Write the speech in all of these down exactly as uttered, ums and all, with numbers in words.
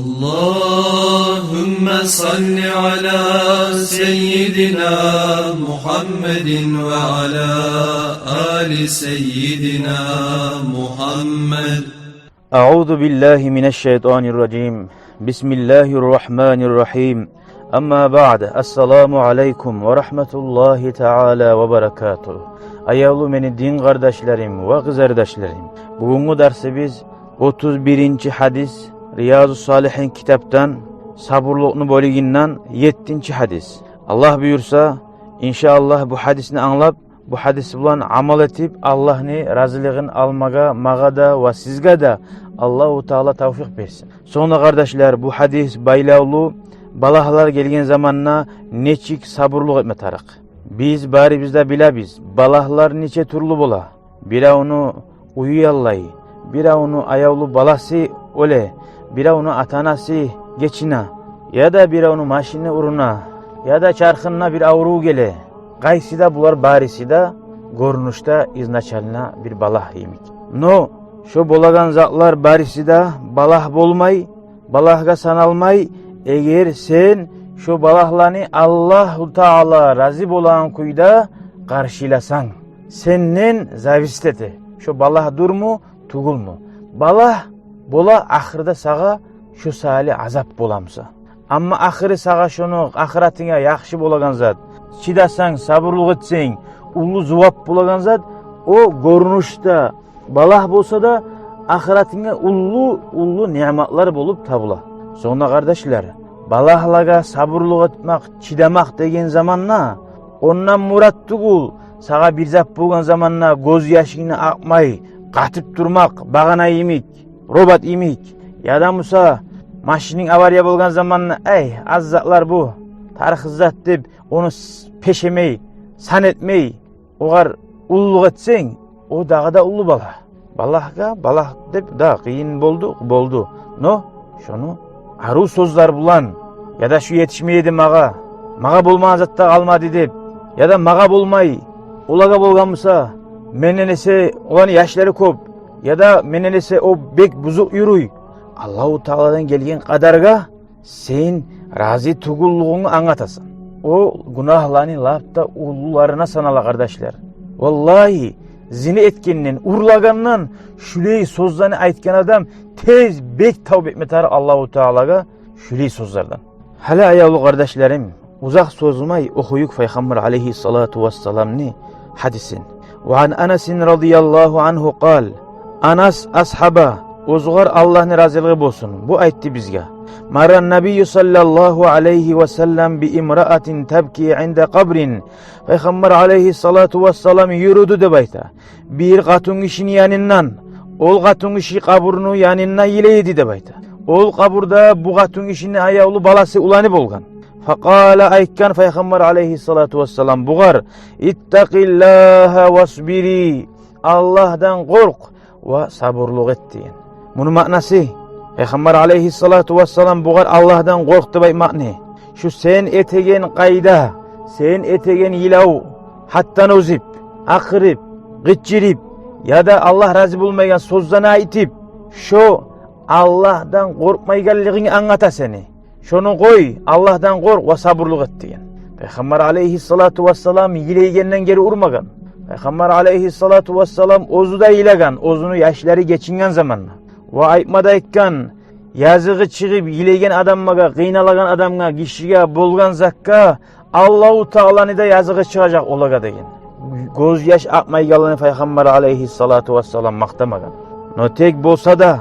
اللهم صل على سيدنا محمد وعلى آل سيدنا محمد. أعوذ بالله من الشيطان الرجيم. بسم الله الرحمن الرحيم. أما بعد. السلام عليكم ورحمة الله تعالى وبركاته. Аявлу мени дин къардашларым ва къызардашларым. Бугюнгю дарсыбыз отуз биринчи гьадис, Риязус-Салигьин китапдан, сабурлукъну бёлюгюнден еттинчи гьадис. Аллагь буюрса, иншааллагь, бу гьадисни англап, бу гьадис булан амал этип, Аллагьны разилигин алмагъа магъа да ва сизге де Аллагьу Таала тавфикъ берсин. Сонг да, къардашлар, бу гьадис байлавлу, балагьлар гелген заманда нечик сабурлукъ этме тарыкъ. Биз барыбыз да билебиз, балагьлар нече тюрлю бола. Биревню уьюн яллай, биревню аявлу баласы оьле, биревню ата-анасы гечине, яда биревню машини уруна, яда чархына бир аврув геле. Къайсы да булар бариси де гёрюнюшде изначально бир балагь йимик. Но шо болагъан затлар бариси де балагь болмай, балагьгъа саналмай, эгер сен шо балагьланы Аллагьу Таала рази болагъан кюйде къаршыласанг. Сенден зависит эте, шо балагьдырмы, тюгюлмю. Балагь бола ахырда сагъа шо саялы азап боламыса. Амма ахыры сагъа шону ахыратынга яхшы болагъан зат, чыдасанг, сабурлукъ этсенг, уллу зувап болагъан зат, о гёрюнюшде балагь болса да, ахыратынга уллу, уллу ниъматлар болуп табула. Сонг да, къардашлар, балагьлагъа сабурлукъ этмек, чыдамакъ деген заманда, ондан мурат тюгюл сагъа бир зат болгъан заманда гёзьяшынгны акъмай, къатып турмакъ, багъана йимик, робот йимик. Яда буса машининг авария болгъан заманда, эй, аз затлар бу, тарыкъсыз зат деп, ону с-, пешемей, сан этмей, огъар уллулукъ этсенг, о дагъы да уллу балагь. Балагьгъа балагь деп, да, къыйын болду, болду. Но шону арив сёзлер булан, яда шу етишмей эди магъа, магъа болмагъан зат да къалмады деп, яда магъа болмай, олагъа болгъан буса, менден эсе оланы яшлары кёп, яда менден эсе о бек бузукъ юрюй. Аллагьу Тааладан гелген къадаргъа сен рази тюгюллюгюнгню англатасан. О гюнагьланы лап да уллуларына санала, къардашлар. Валлагьи, зина этгенден, урлагъандан, шулай сёзлени айтгъан адам тез бек тавба этме тарыкъ Аллагьу Таалагъа шулай сёзлерден. Гьали, аявлу къардашларым, узакъ созмай охуюкъ Пайхаммар алейгьиссалату вассаламны гьадисин. Ва ан Анасин радияллагьу ангьу къал. Анас асгьаба, оьзюгъар Аллагьны разилиги болсун, бу айтды бизге: марра ннабийю саллаллагьу алейгьи ва саллам би имраатин табки инда къабрин. Пайхаммар алейгьиссалату вассалам юрюдю деп айта бир къатынгишини янындан. Ол къатынгиши къабурну янында йылай эди деп айта. Ол къабурда бу къатынгишини аявлу баласы уланы болгъан. Факъала, айтгъан Пайхаммар алейгьиссалату вассалам бугъар: «Иттакъиллагьа васбири». Аллагьдан къоркъ ва сабурлукъ эт деген. Муну маънасы, Пайхаммар алейгьиссалату вассалам бугъар Аллагьдан къоркъ деп айтмакъ не? Шу сен этеген къайда, сен этеген йылав, гьаттан озуп, акъырып, къычырып, яда Аллагь рази болмайгъан сёзлени айтып, шо Аллагьдан къоркъмайгъанлыгъынгны англата сени. Шону къой, Аллагьдан къоркъ ва сабурлукъ эт деген. Пайхаммар алейгьиссалату вассалам йылайгъандан гери урмагъан. Пайхаммар алейгьиссалату вассалам оьзю де йылагъан, оьзюню яшлары гечинген заманда. Ва айтма да айтгъан, языгъы чыгъып йылайгъан адамгъа, къыйналагъан адамгъа, гишиге, болгъан затгъа Аллагьу Тааланы да языгъы чыгъажакъ олагъа деген. Гёзьяш акъмайгъанланы Пайхаммар алейгьиссалату вассалам макътамагъан. Но тек болса да,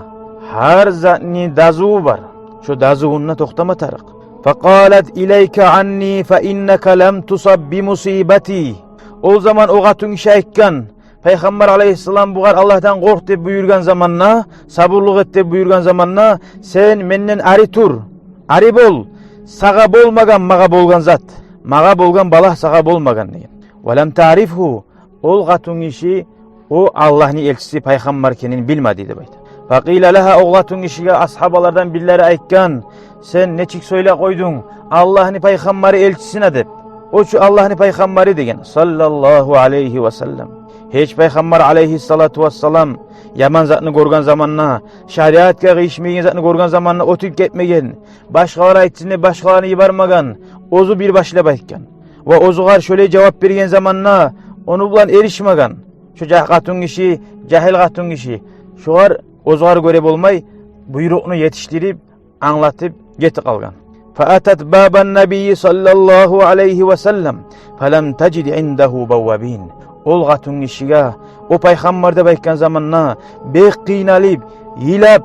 гьар затны дазуву бар. Шо дазувунда токътама тарыкъ. Факъалат: «Илайка анни, фа иннака лам тусаб би мусибати». Ол заман о къатынгиши айтгъан, Пайхаммар алейгьиссалам бугъар Аллагьдан къоркъ деп буюргъан заманда, сабурлукъ эт деп буюргъан заманда: «Сен менден ари тур, ари бол, сагъа болмагъан магъа болгъан зат, магъа болгъан балагь сагъа болмагъан», – деген. Ва лам таърифгьу, ол къатынгиши о Аллагьны элчиси, пайхаммар экенин билмеди деп айта. Факъила лагьа, о къатынгишиге асгьабалардан бирлери айтгъан: «Сен нечик сёйлеп къойдунг Аллагьны пайхаммары, элчисине?» – деп. О чу Аллагьны пайхаммары деген, саллаллагьу алейгьи ва саллам. Гьеч Пайхаммар алайгьиссалату вассалам яман затны гёрген заманда, шариатгъа къыйышмайгъан затны гёрген заманда оьтюп гетмеген, башгъалар айтсын деп башгъаланы йибермеген, оьзю бир башлап айтгъан. Ва оьзюгъар шолай жавап берген заманда ону булан эришмеген. Шо жа-, къатынгиши, жагьил къатынгиши, шогъар, оьзюгъар гёре болмай, буйрукъну етишдирип, англатып гетип къалгъан. فأتت باب النبي صلى الله عليه وسلم فلم تجد عنده بوابين. Ол къатынгишиге, о Пайхаммар деп айтгъан заманда, бек къыйналып, йылап,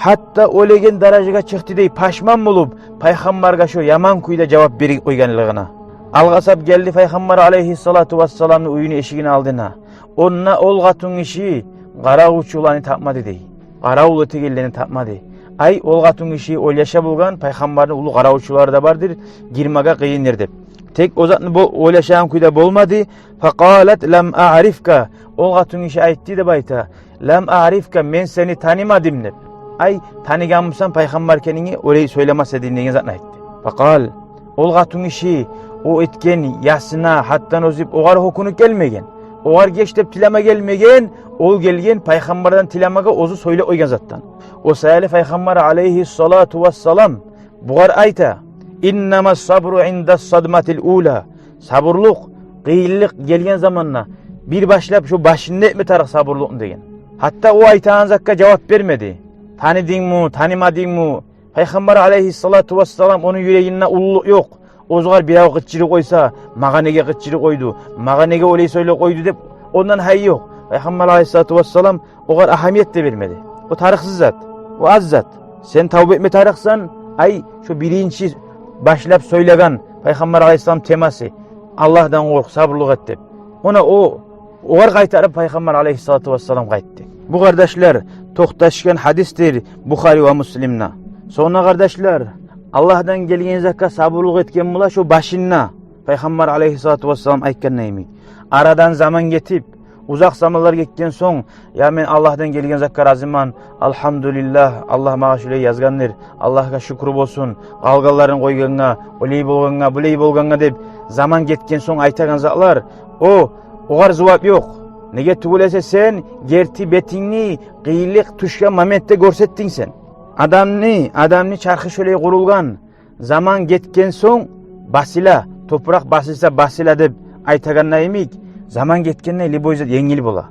гьатта оьлеген даражагъа чыкъды дей, пашман болуп, Пайхаммаргъа шо яман кюйде жавап берип къойгъанлыгъына. Алгъасап гелди Пайхаммар алайгьиссалату вассаламны уьюню эшигини алдына. Онда ол къатынгиши къаравулчуланы тапмады дей. Къаравул этегенлени тапмады. Ай, ол къатынгиши ойлаша болгъан, Пайхаммарны уллу къаравулчулары да бардыр, гирмеге къыйындыр деп. Тек о затны бо-, ойлашагъан кюйде болмады. فقالت لم أعرفك. Ол къатынгиши айтды деп айта: لم أعرفك, мен сени танымадым деп. Ай, таныгъан бусам, Пайхаммар экенингни олай сёйлемес эдинг деген затны айтды. فقال, ол къатынгиши о этген ясына, гьатдан озуп, огъар гьёкюнюп гелмеген. Огъар геч деп тилеме гелмеген, ол гелген Пайхаммардан тилемеге оьзю сёйлеп къойгъан затдан. О саялы Пайхаммар алайгьиссалату вассалам бугъар айта: إنما الصبر عند الصدمة الأولى. Сабурлукъ, къыйынлыкъ гелген заманда, бир башлап шо башында этме тарыкъ сабурлукъну деген. Гьатта о айтагъан затгъа жавап бермеди. Таныдынгмы, танымадынгмы? Пайхаммар алайгьиссалату вассалам, ону юрегинде уллулукъ ёкъ. Оьзюгер бирев къычырып къойса, магъа неге къычырып къойду, магъа неге олай сёйлеп къойду деп, ондан гьайы ёкъ. Пайхаммар алайгьиссалату вассалам огъар агьамият да бермеди. О тарыкъсыз зат, о аз зат. Сен тавба этме тарыкъсан, ай, шо биринчи башлап сёйлеген Пайхаммар алайгьиссалам темасы: Аллагьдан къоркъ, сабурлукъ эт деп. Она о огъар къайтарып Пайхаммар алайгьиссалату вассалам къайтды. Бу, къардашлар, токъташгъан гьадисдир Бухари ва Муслимде. Сонг да, къардашлар, Аллагьдан гелген затгъа сабурлукъ этген бола шо башында. Пайхаммар алайгьиссалату вассалам айтгъан йимик, арадан заман гетип, узакъ заманлар гетген сонг, я мен Аллагьдан гелген затгъа разимен, альгьамдулиллагь, Аллагь магъа шулай язгъандыр, Аллагьгъа шюкюр болсун, къалгъанларын къойгъангъа, олай болгъангъа, булай болгъангъа деп, заман гетген сонг айтагъан затлар, о, огъар зувап ёкъ. Неге тюгюл эсе, сен герти бетингни къыйынлыкъ тюшген моментде гёрсетдинг сен. Адамны, адамны чархы шолай къурулгъан, заман гетген сонг басыла, топуракъ басылса басыла деп айтагъанда йимик, заман гетгенде любой зат енгил бола.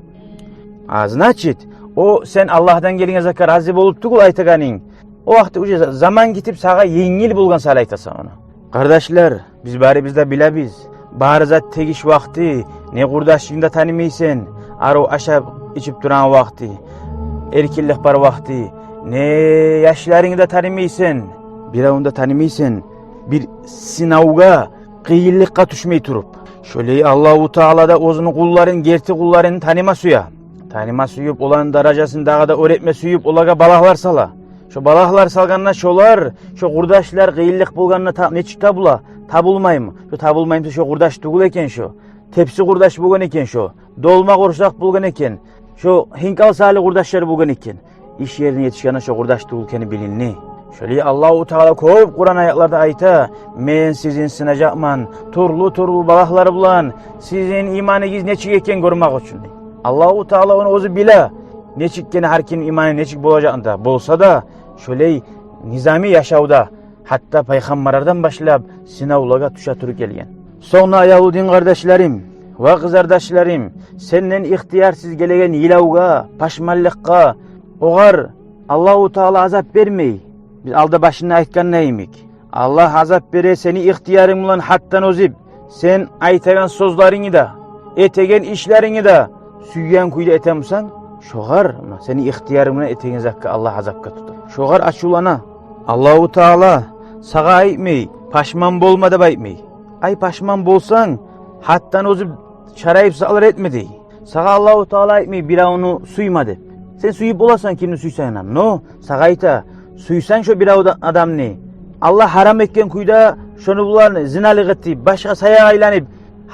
А, значит, о сен Аллагьдан гелген затгъа рази болуп тюгюл айтагъанынг, о вакъти уже за-, заман гетип, сагъа енгил болгъан саялы айтасан ону. Къардашлар, биз барыбыз да билебиз, бары зат тегиш вакъти, не къурдашынгны да танымайсан, арив ашап-ичип турагъан вакъти, эркинлик бар вакъти, не яшларынгны да танымайсан, биревню де танымайсан, бир сынавгъа, къыйынлыкъгъа тюшмей туруп. Шолай Аллагьу Таала да оьзюню къулларын, герти къулларын таныма сюе. Таныма сююп, оланы даражасын дагъы да оьр этме сююп, олагъа балагьлар сала. Шо балагьлар салгъанда шолар, шо къурдашлар къыйынлыкъ болгъанда та-, нечик табула? Табулмаймы? Шо табулмай буса, шо къурдаш тюгюл экен шо. Тепси къурдаш болгъан экен шо. Долма къурсакъ болгъан экен. Шо хинкал саялы къурдашлар болгъан экен. Иш ерине етишгенде шо къурдаш тюгюл экени билинди. Шолай Аллагьу Таала кёп Къуран аятларда айта: «Мен сизин сынажакъман тюрлю-тюрлю балагьлар булан, сизин иманыгъыз нечик экен гёрмек учун», — дей. Аллагьу Таала ону оьзю биле, нечик экени, гьар кимни иманы нечик болажагъын да. Болса да, шолай низами яшавда, гьатта пайхаммарлардан башлап, сынавлагъа тюше туруп гелген. Сонг да, аявлу дин къардашларым ва къызардашларым, сенден ихтиярсыз гелеген йылавгъа, пашманлыкъгъа, огъар Аллагьу Таала азап бермей. Биз алда башында айтгъандай йимик, Аллагь азап бере сени ихтиярынг булан гьатдан озуп, сен айтагъан сёзлерингни де, этеген ишлерингни де сюйген кюйде этемисен, шогъар, муна, сени ихтиярынг булан этеген затгъа Аллагь азапгъа тутар. Шогъар ачувлана. Аллагьу Таала сагъа айтмай, пашман болма деп айтмай. Ай, пашман болсанг, гьатдан озуп, шарайып затлар этме дей. Сагъа Аллагьу Таала айтмай биревню сюйме деп. Сен сюйюп боласан кимни сюйсенг гьам. Но сагъа айта, сюйсенг шо бирев да-, адамны, Аллагь гьарам этген кюйде, шону булан зиналыкъ этип, башгъа саякъ айланып,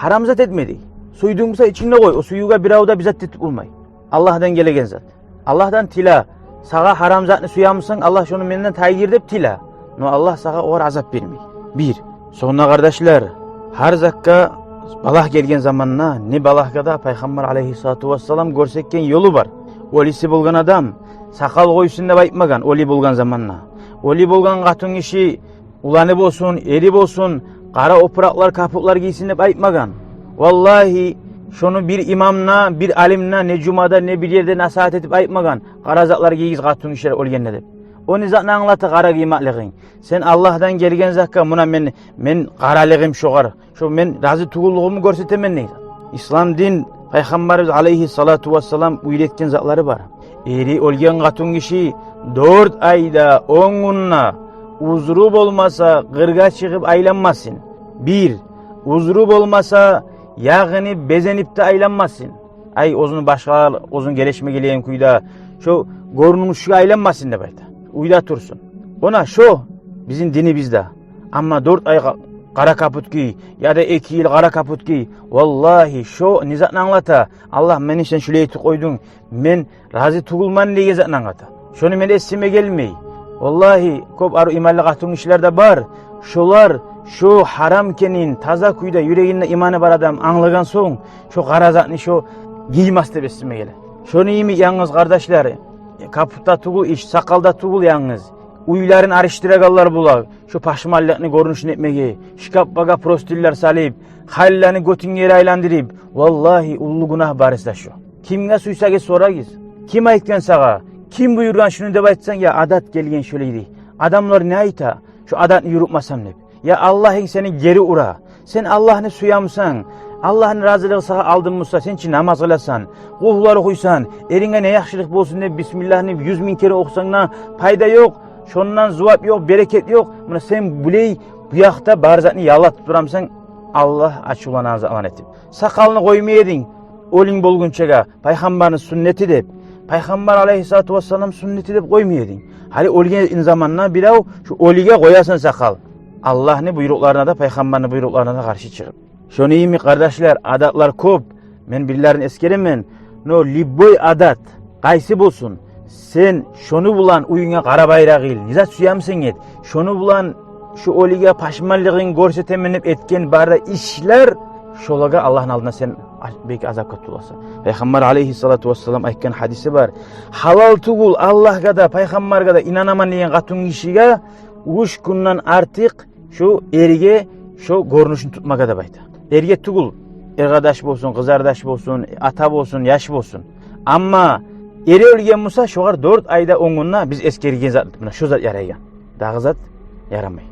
гьарам зат этме дей. Сюйдюнг буса, ичингде къой, о сюювге бирев де бир зат этип болмай. Аллагьдан гелеген зат. Аллагьдан тиле, сагъа гьарам затны сюемисен, Аллагь, шону менден тайдыр деп тиле. Но Аллагь сагъа огъар азап бермей. Бир. Сонг да, къардашлар, гьар затгъа Балагь гелген заманда, не балагьгъа да Пайхаммар алейгьиссалату вассалам гёрсетген ёлу бар. Оьлюсю болгъан адам сакъал къойсун деп айтмагъан оьлю болгъан заманда. Оьлю болгъан къатынгиши, уланы болсун, эри болсун, къара опуракълар, капутлар гийсин деп айтмагъан. Валлагьи, шону бир имам да, бир алим де, не жумада, не бир ерде насигьат этип айтмагъан: «Къара затлар гийигиз къатынгишилер оьлгенде», – деп. О не затны англата къара гиймеклигинг? Сен Аллагьдан гелген затгъа, муна мен, мен къаралыгъым шогъар, шо мен рази тюгюллюгюмню гёрсетемен, дей. Ислам дин, Пайхаммарыбыз алейгьиссалату вассалам уьйретген затлары бар. Эри оьлген къатынгиши дёрт ай да он гюн де узру болмаса къыргъа чыгъып айланмасын. Бир, узру болмаса, ягъыны безенип де айланмасын. Ай, оьзюню башгъалар, оьзюню гелешмеге гелеген кюйде, шо гёрюнюшге айланмасын деп айта. Уьйде турсун. Она шо бизин динибизде. Амма дёрт ай къа-, къара капут гий, яда эки йыл къара капут гий. Валлагьи, шо не затны англата? «Аллагь, мени сен шулай этип къойдунг, мен рази тюгюлмен», – деген затны англата. Шону мен эсиме гелмей. Валлагьи, кёп арив иманлы къатынгишилер де бар. Шолар шо гьарам экенин таза кюйде, юрегинде иманы бар адам англагъан сонг, шо къара затны шо гиймес деп эсиме геле. Шону йимик янгыз, къардашлар, капутда тюгюл иш, сакъалда тюгюл янгыз. Уьйлерин алышдырагъанлар булар шо пашманлыкъны гёрюнюшюн этмеге, шкаплагъа простыньлар салып, халилерин гётюнге айландырып. Валлагьи, уллу гюнагь барысы да шо. Кимге сюйсегиз сорагъыз. Ким айтгъан сагъа? Ким буюргъан шуну деп айтсанг, я адат гелген шолай дей. Адамлар не айта, шо адатны юрютмесем деп. Я Аллагьынг сени гери ура. Сен Аллагьны сюемисен, Аллагьны разилиги сагъа алдын буса, сен чи намаз къыласан, къулгьулар охуйсан, эринге не яхшылыкъ болсун деп бисмиллагьны юз минг керен охусанг да, пайда ёкъ. Шондан зувап ёкъ, берекет ёкъ. Муна сен булай бу якъда бар затны яллатып турамысан, Аллагь ачувланагъан затланы этип. Сакъалны къоймай эдинг оьлюнг болгъунчагъа, Пайхаммарны сюннети деп, Пайхаммар алейгьиссалату вассалам сюннети деп къоймай эдинг. Гьали оьлген заманда бирев шо оьлюге къоясан сакъал. Аллагьны буйрукъларына да, Пайхаммарны буйрукъларына да къаршы чыгъып. Шону йимик, къардашлар, адатлар кёп. Мен бирлерин эсгеремен. Но любой адат, къайсы болсун, сен шону булан уьюнге къара байракъ ил, не зат сюемисен эт, шону булан шо оьлюге пашманлыгъынг гёрсетемен деп этген бары да ишлер, шолагъа Аллагьны алдында сен бек азапгъа тутуласан. Пайхаммар алейгьиссалату вассалам айтгъан гьадиси бар: «Гьалал тюгюл Аллагьгъа да, Пайхаммаргъа да инанаман деген къатынгишиге уьч гюнден артыкъ шо эрге шо гёрюнюшню тутмагъа», – деп айта. Эрге тюгюл, эркъардаш болсун, къызардаш болсун, ата болсун, яш болсун. Амма эри оьлген буса, шогъар дёрт ай да он гюн де биз эсгерген зат, муна шо зат ярайгъан. Дагъы зат ярамай.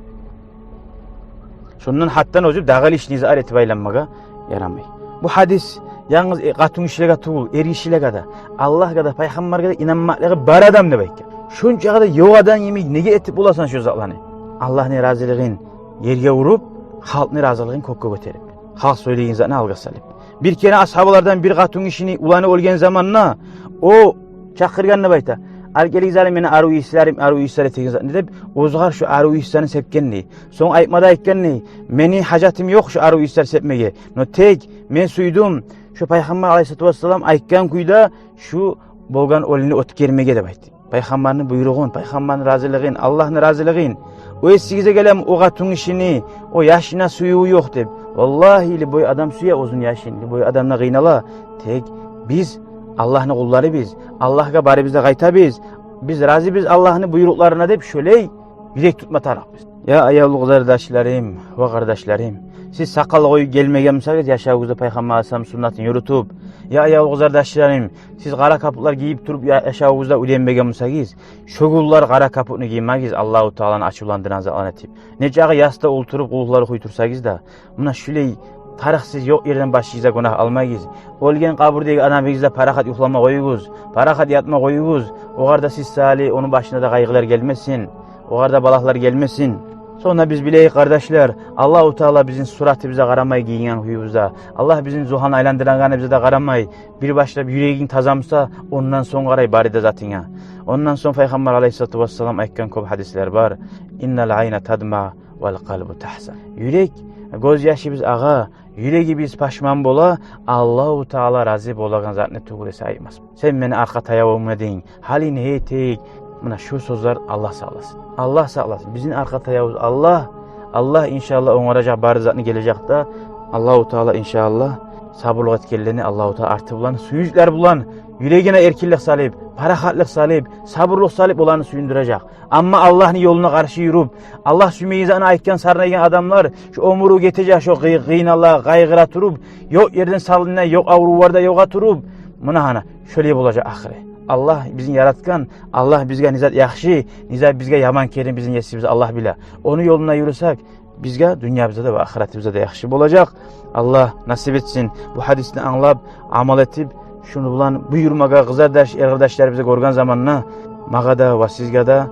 Шондан гьатдан озуп дагъы лишний зат этип айланмагъа ярамай. Бу гьадис янгыз, э, къатынгишилеге тюгюл, эргишилеге де, Аллагьгъа да, Пайхаммаргъа да инанмакълыгъы бар адам деп айтгъан. Шончакъы да ёкъ адам йимик неге этип боласан шо затланы? Аллагьны разилигин ерге уруп, халкъны разилигин кёкге гётерип, халкъ сёйлейген затны алгъа салып. Бир керен асгьабалардан бир къатынгишини уланы оьлген заманда, о чакъыргъан деп айта: «Алып гелигиз гьали мени арив ийислерим, арив ийислер этеген затны», – деп, оьзюгер шо арив ийислени сепген дей. Сонг айтма да айтгъан дей: «Мени гьажатым ёкъ шо арив ийислер сепмеге. Но тек мен сюйдюм шо Пайхаммар алейгьиссалату вассалам айтгъан кюйде шо болгъан оьлюню оьтгермеге», – деп айтды. Пайхаммарны буйругъун, Пайхаммарны разилигин, Аллагьны разилигин. О эсигизге гелеми о къатынгишини о яшына сюювю ёкъ деп? Валлагьи, любой адам сюе оьзюню яшын, любой адам да къыйнала. Тек биз Аллагьны къулларыбыз, Аллагьгъа барыбыз да къайтабыз. Биз разибиз Аллагьны буйрукъларына деп шолай юрек тутма тарыкъбыз. Я аявлу къызардашларым ва къардашларым, сиз сакъал къоюп гелмеген бусагъыз яшавугъузда Пайхаммар алейгьиссалам суннатын юрютюп, я аявлу къызардашларым, сиз къара капутлар гийип туруп я-, яшавугъузда уьйренмеген бусагъыз, шо гюнлер къара капутну гиймегиз, Аллагьу Тааланы ачувландырагъан затланы этип. Нечакъы ясда олтуруп къулгьулар охуй турсагъыз да, муна шулай тарыкъсыз ёкъ ерден башыгъызгъа гюнагь алмагъыз. Оьлген къабурдагъы адамыгъызда парахат юхлама къоюгъуз. Парахат ятма къоюгъуз. Огъар да сиз саялы ону башына да къайгъылар гелмесин. Огъар да балагьлар гелмесин. Сонг да биз билейик, къардашлар, Аллагьу Таала бизин суратыбызгъа къарамай, гийинген кююбюзге, Аллагь бизин зугьалны айландырагъаныбызгъа да къарамай, бир башлап юрегинг таза буса, ондан сонг къарай бары да затынга. Ондан сонг Пайхаммар алейгьиссалату вассалам айтгъан кёп гьадислер бар: «Иннал айна тадма вал къалбу тахзан». Юрек, гёз яшыбыз агъа, юрегибиз пашман бола, Аллагьу Таала рази болагъан затны тюгюл эсе айтмас. Сен мени аркъа таявум эдинг, гьали не этейик? Муна шу сёзлер Аллагь сакъласын. Аллагь сакъласын. Бизин аркъа таявубуз Аллагь. Аллагь, иншааллагь, онгаражакъ бары затны гележекде Аллагьу Таала, иншааллагь, сабурлукъ этгенлени Аллагьу Таала арты булан, сююнчлер булан, юрегине эркинлик салып, парахатлыкъ салып, сабурлукъ салып, оланы сююндюрежек. Амма Аллагьны ёлуна къаршы юрюп, Аллагь сюймейген затны айтгъан, сарнайгъан адамлар, шо оьмюрю гетежек, шо къый-, къыйнала, къайгъыра туруп, ёкъ ерден салына, ёкъ аврувларда ёкъа туруп, муна гьана, шолай болажакъ ахыры. Аллагь бизин яратгъан, Аллагь бизге не зат яхшы, не зат бизге яман экенни бизин есибиз Аллагь биле. Ону ёлуна юрюсек, бизге дюньябызда да ва ахыратыбызда да яхшы болажакъ. Аллагь насип этсин бу гьадисни англап, амал этип, шуну булан буюрмагъа къызардаш, эркъардашларыбызны гёрген заманда, магъа да ва сизге де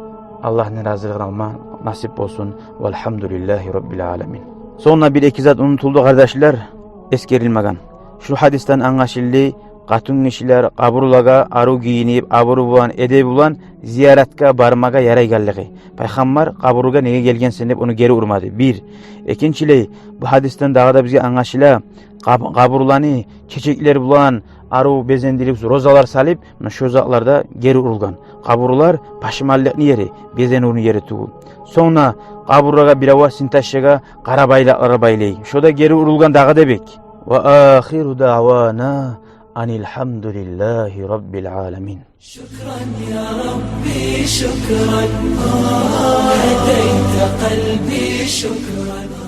Аллагьны разилигин алма насип болсун. Валгьамдулиллагьи раббил аламин. Сонг да бир-эки зат унутулду, къардашлар, эсгерилмеген. Шу гьадисден англашылды, къатынгишилер къабурлагъа арив гийинип, абуру булан, эдеби булан зияратгъа бармагъа ярайгъанлыгъы. Пайхаммар къабургъа неге гелгенсен деп ону гери урмады. Бир. Экинчилей, бу гьадисден дагъы да бизге англашыла, къаб-, къабурланы чечеклер булан арив безендирип, розалар салып, муна шо затлар да гери урулгъан. Къабурлар пашманлыкъны ери, безенивню ери тюгюл. Сонг да къабурлагъа бир аваз синт ташлагъа къара байлакълар байлай. Шо да гери урулгъан дагъы да бек. Ва ахиру даъвана анил гьамдулиллагьи раббил аламин. شكرا يا ربي، شكرا. هديت قلبي، شكرا.